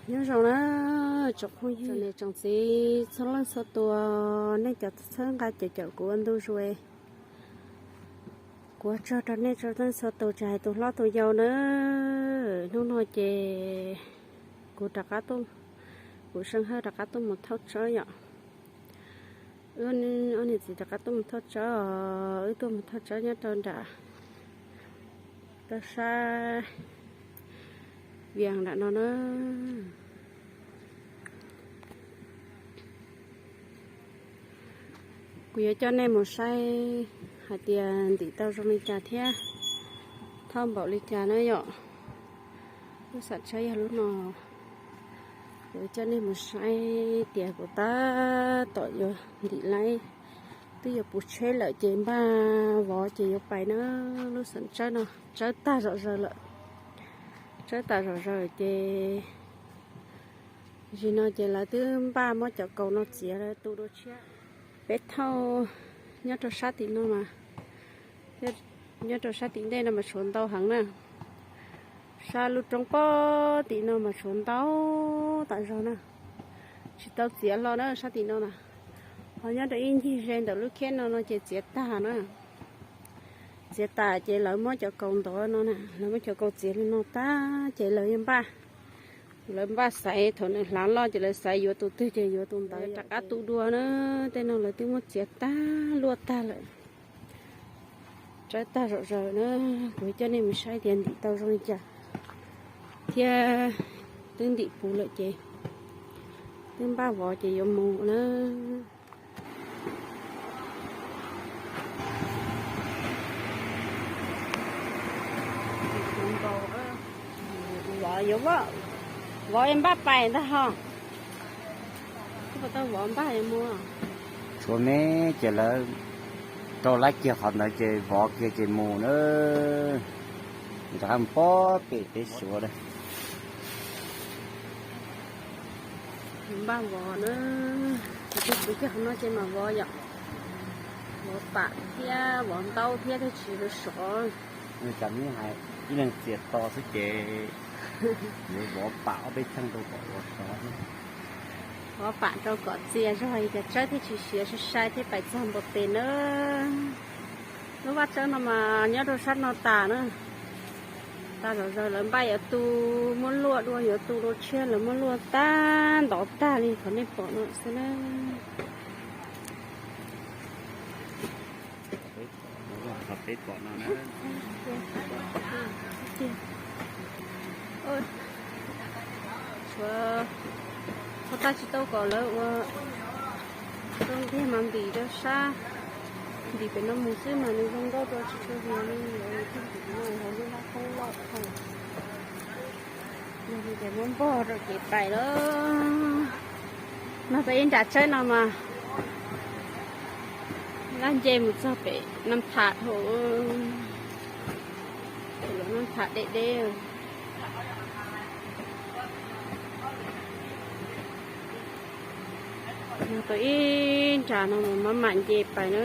Nyob zoo na, tsoom phooj ywg, tsoom niam tsoom txiv txhua leej txhua tus, nej cov txhawb nqa caum caum kuv ua ntu zus. Kuv ua tsaug rau nej txhua leej txhua tus, tsis hais tus hlob tus yau na. Hnub no ces kuv rov qab tuaj, kuv Seej Hawj rov qab tuaj mus thauj tsawb yom. Wb ob niam txiv rov qab tuaj mus thauj tsawb os, wb tuaj mus thauj tsawb nyob rau nram, rau sab Vias nram no na. Kuv yuav coj nej mus saib hais tias ntim tau zoo li cas thiab thauj npaum li cas na yom. Lub xam tsawb yog lub no. Kuv coj nej mus saib tias kuv tab tom yuav ntim laib, twb yuav puv tsheb lawm ces npaj vov ces yuav pais na. Lub xam tsawb no tsawb tag zom zaws lawm. Tsawb tag zom zaws ces zim no ces lawv twb npaj muab cov kaus no txiav tu dua tshiab. Peb thauj nyob rau sab tim no mas, nyob rau sab tim ntej no mas tshuav ntau heev na. Sab lub roob pob tim no mas tshuav ntau tas zog na. Tsis tau txiav hlo na sab tim no na. Ho nyob rau ib ncig ze ntawm lub kheb no no ces txiav tag na. Txiav tas ces lawv muab cov kaus ntov no na, lawv muab cov kaus txiav li no tag ces lawv yuav npaj, lawv npaj xaiv, thaum nws hlav loj ces lawv xaiv yuav tus twg ces yuav tus ntawd rov qab tu dua na. Tej no lawv twb muab txiav tag luaj tag lawm. Tsawb tag zom zaws na. Kuv coj nej mus saib tias ntim tau zoo li cas thiab twb ntim puv lawm ces twb npaj vov ces yuav mus na. Vov yuav, vov yuav npaj pais ntag ho. Tsis tau vov npaj yuav mus. Tshuav me ces lawv rau laib kiag qhov ntawd ces vov kiag ces mus na. Rov qab mus pob pem peb Suav lawm. Npaj vov na. Kuv cog qhov no ces mam vov yom. Vov pam thiab vov ntaub thiab thiaj tsis sov. Ib leeg txias to xwb ces yuav vov pam ob peb cheej rau kom ua sov. Vov pam rau kom txias zog cov tsawb thiaj tsis siav sai sai thiab pais txog npua tes na. Lub vaj tsawb no mas nyob rau sab no tas na. Tas zom zaws lawv npaj yuav tu, muab luaj dua yuav tu dua tshiab lawv muab luaj tag ntov tag li qhov nej pom no xwb na. Tshuav, tshuav tab tsis tau kom lawv ua rau ntiag mas ntim rau sab, ntim pem no mus xwb mas nws zoo nkauj rau tsis tshua vias li lawv thiaj ntim no hauv lub lab koob loj dhau. Yog li ces muab npog rau kev pais lawm. No peb ib nram tsawb no mas laj nce mus txog pem Naj Tham dhau, Naj Tham deb deb. Yog tau ib nram no mas maj mam nce pais na.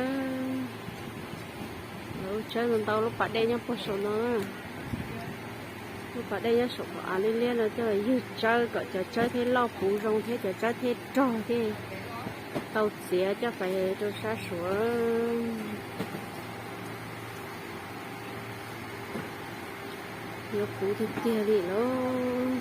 Lub tsawb ntau ntau lub pas dej nyob puag saum no. Lub pas dej nyob saum qhov av liab liab no coj los ywg tsawb kom cov tsawb thiaj loj puv zoo thiab cov tsawb thiaj rog thiaj tau txiav coj pais rau sab Suav. Yuav puv tiag tiag li lauj.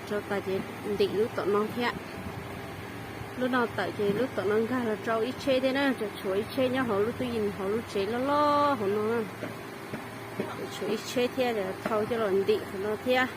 Rau tas ces ntim lub tom no thiab. Lub no tawm ces lub tom no nkag los rau ib tsheb thiab na, tshuav ib tsheb nyob hauv lub tub yees hauv lub tsev loj loj hauv no. Tshuav ib tsheb thiab thau coj los ntim hauv no thiab.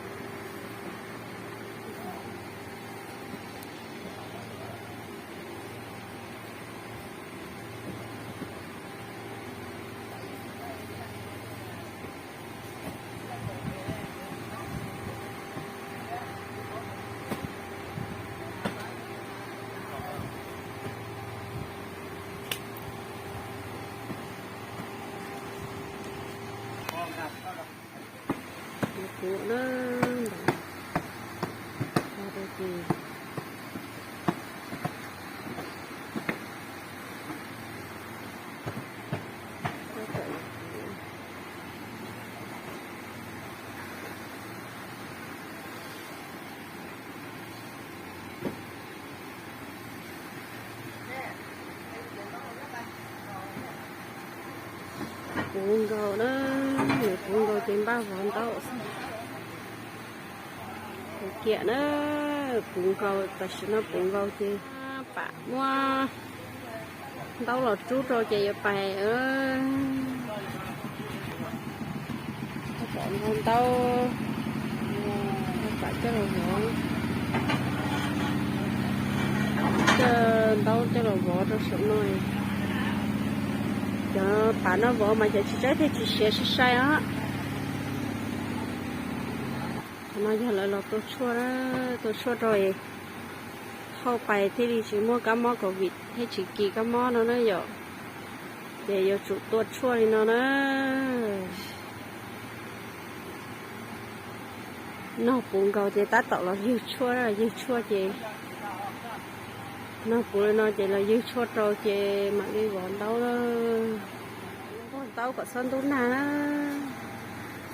Kuv na, Puv nkaus na, nws puv nkaus ces npaj vov ntaub xwb. Puv kiam na, puv nkaus, tam sim no puv nkaus ces pam muab ntaub los rub rau ces yuav pais pom ntaub, pam coj los vov, coj ntaub coj los vov rau saum no. Cov pam no vov mas cov txiv tsawb thiaj tsis siav sai sai os. Qhov no yog lawv los tua tshuaj, tua tshuaj rau hauj pais thiaj li tsis muaj kab mob covid thiab tsis kis kab mob no na yom. Ces yuav tsum tua tshuaj li no na. Nog puv nkaus ces tab tom los ywg tshuaj, ywg tshuaj ces nog puv li no ces los ywg tshuaj rau ces mam li vov ntaub. Vov ntaub kom txhob ntub nag na.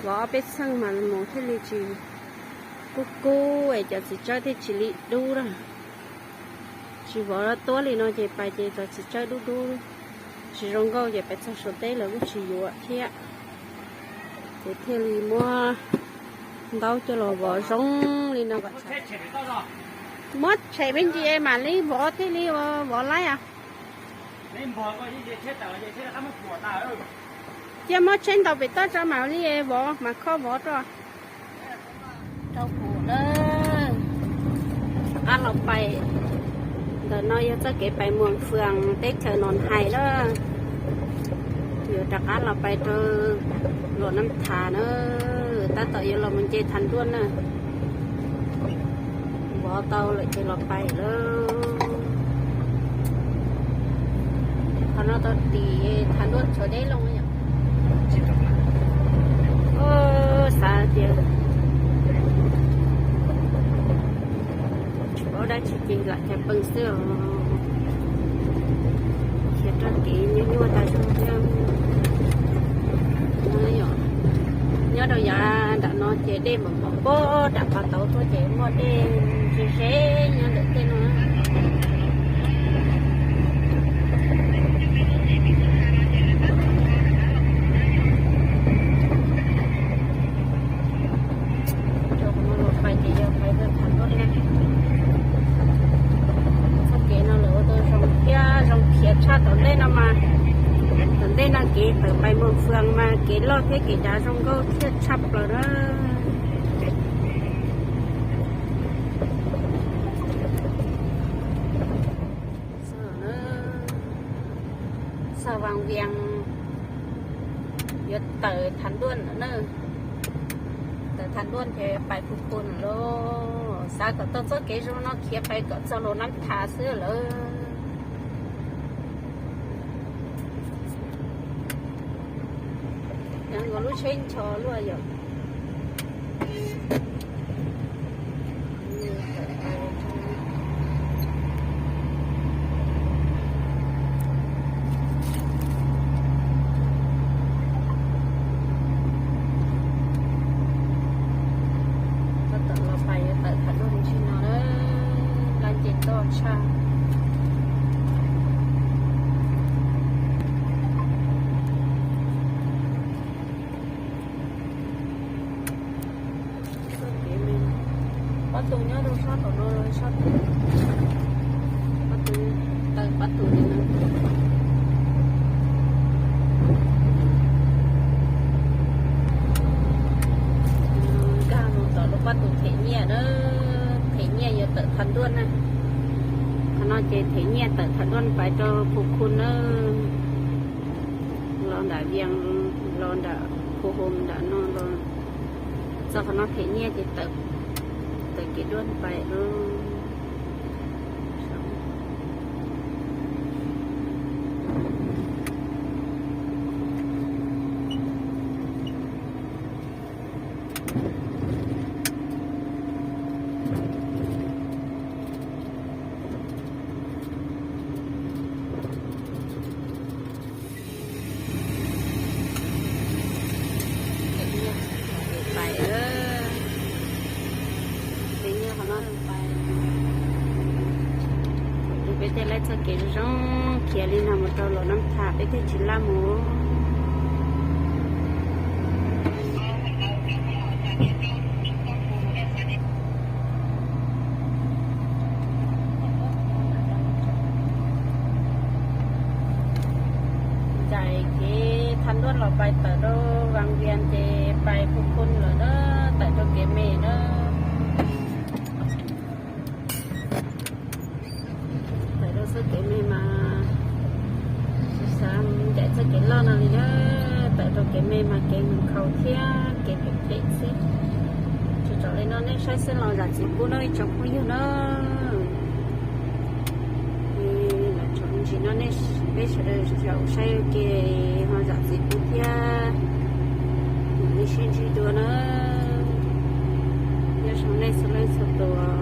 Vov ob peb txheej mas mus thiaj li tsis kub kub es cov txiv tsawb thiaj tsis li dub na. Tsis vov tuab li no ces pais ces cov txiv tsawb dub dub tsis zoo nkauj ces pais txog Suav teb lawv kuj tsis yuav thiab. Ces thiaj li muab ntaub coj los vov zoo li no. Muab tshem me ntsis mam li vov thiaj li vov laib as. Cia muab tsheb ntaus pem toj tso mam li vov mas khob vov rau. Rau kuv lawm. Rov qab los pais, ntawm no yog txoj kev pais Muas Fwm teb chaws Noo Hais lawm. Yuav rov qab los pais rau Luam Nab Thav na, tab tom yuav los mus nce Thav Nduaj na. Vov tau lawm ces los pais lawm. Qhov no tau tim Thav Nduaj tshuav deb loo. Xav tias tsis paub dab tsi ces lam cas pees xwb os. Khiav rau kev nyuaj nyuaj tas zog thiab. Nyob rau yav nram no ces dej mam pom pob nram pas tauv tuaj ces muaj dej ze ze nyob ntawm tej no. Rau qhov no los pais ces yog pais rau Thav Nduaj na. Txoj kev no lawv ua tau zoo thiab zoo khiav tshaj tom ntej no mas. Tom ntej no kev tawm pais Muas Fwm mas kev loj thiab kev dav zoo nkauj thiab tshaj plaws na. Xa Vas Vias yuav tawm Thav Nduaj na. Tawm Thav Nduaj ces pais Phu Khu lawm. Xav kom tau txoj kev zoo no khiav pais kom txog Luam Nab Thav xwb lawm. Nkaus lub tsheb ncho luaj yom. Tab tom los pais yuav tawm Thav Nduaj mus ntsis no na, laj nce toj tshaj. Pob tus nyob rau sab tom no, sab pob tus, tawm pob tus li no. Nkag mus tom lub pob tus them nyiaj na, them nyiaj yuav tawm Thav Nduaj na. Qhov no ces them nyiaj tawm Thav Nduaj pais rau Phu Khu na. Los nram Vias, los nram Phu Khu nram no los txog qhov no them nyiaj ces tawm kev Nduaj pais lawm. Pais, peb nyob qhov no pais. Peb thiaj laij txoj kev zoo zoo khiav li no mus rau Luam Nab Tham, peb thiaj tsis laj mus. Rau Vaj Vias ces pais Phu Khun lawm na, tawm rau kev me na. Tawm rau txoj kev me mas xav ncaim txoj kev loj no li na, tawm rau kev me mas kev mus khaus thiab kev phem phem xwb. Tso tsam li no nej saib xwb los zam txim pub nawb ib tsoom phooj ywg na. Lawv tso me ntsis no nej, peb sawv daws zaum saib ua ke ho zam txim pub thiab. Nej sib ntsib dua na. Nyob zoo nej txhua leej txhua tus.